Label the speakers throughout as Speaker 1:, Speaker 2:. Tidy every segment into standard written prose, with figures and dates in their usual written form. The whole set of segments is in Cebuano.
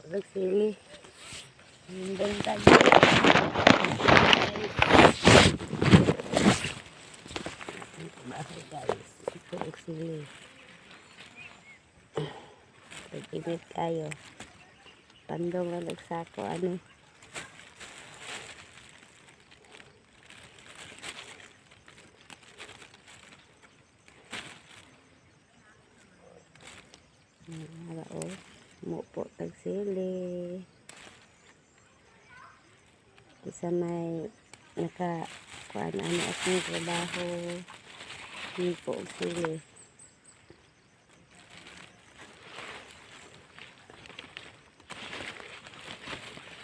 Speaker 1: Nagsili. Buntag. Guys. Bahay, guys. Ito nagsili. Pag-init kayo. Pandong na nagsako ano. Ara oh. Mupo tagsili. Isa may naka kuan ano akong trabaho. Mupo og sili.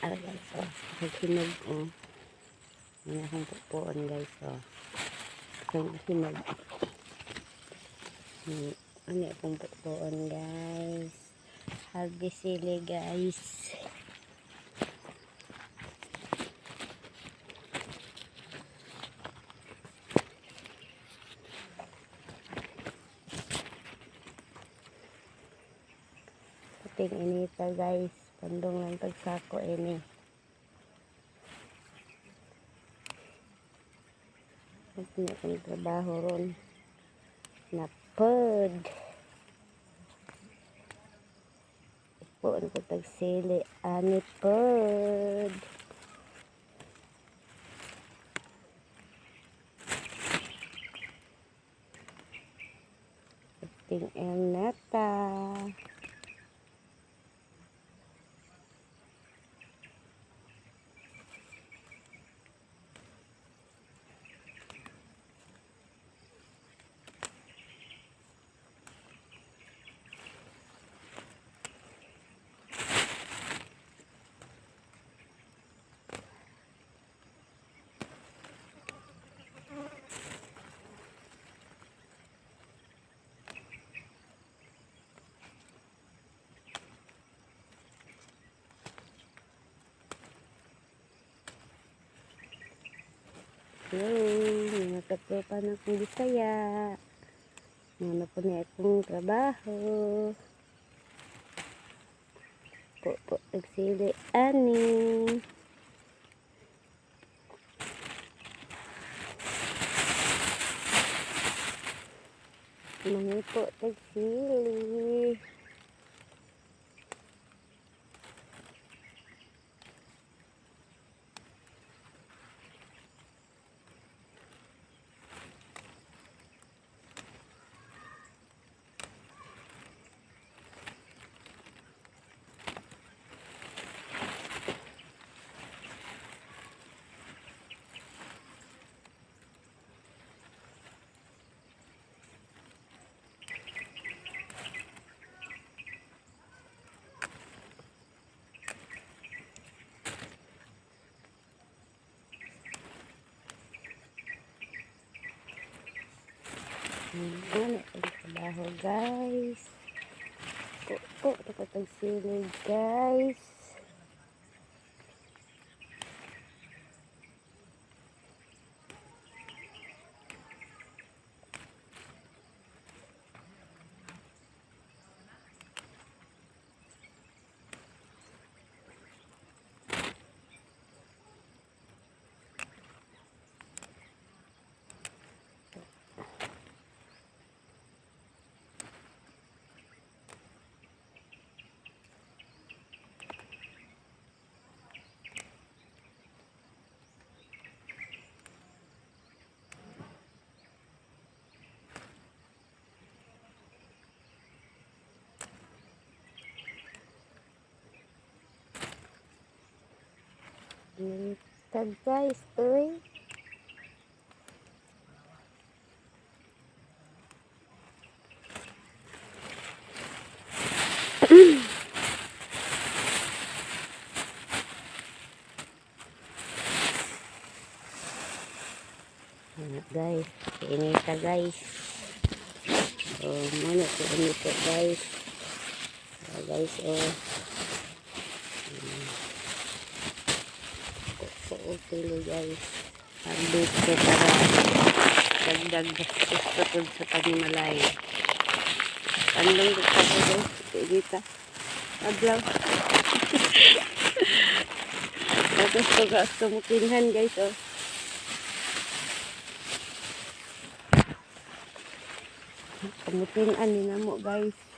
Speaker 1: Ara, guys, oh. Naghinog oh. Yan akong pupuon, guys, oh. Akong hinog. Ano akong pupuon, guys. Harvest sili, guys. Puting inita, guys. Pandong lang tagsako ini. At akong trabaho ron. Napod. Ipuon ko tagsili. Ani pod. Puting inita. Hello, mga katropa na akong Bisaya. Muna po na akong trabaho. Po po, nagsili ani. Mangipo tagsili. Ano ang trabaho, guys. Po po, nakatagsilid, guys. Inita, guys, uy. Ano, guys, inita, guys. Oh, muna ko inita, guys. Oh, guys, oh. Po pili, guys. Harvest ko para dagdag gusto sa panimalay. Pandong ko pa, guys. Inita. Adlaw. Tapos tugas kumutinhan, guys, oh. Kumutin ani na mo, guys.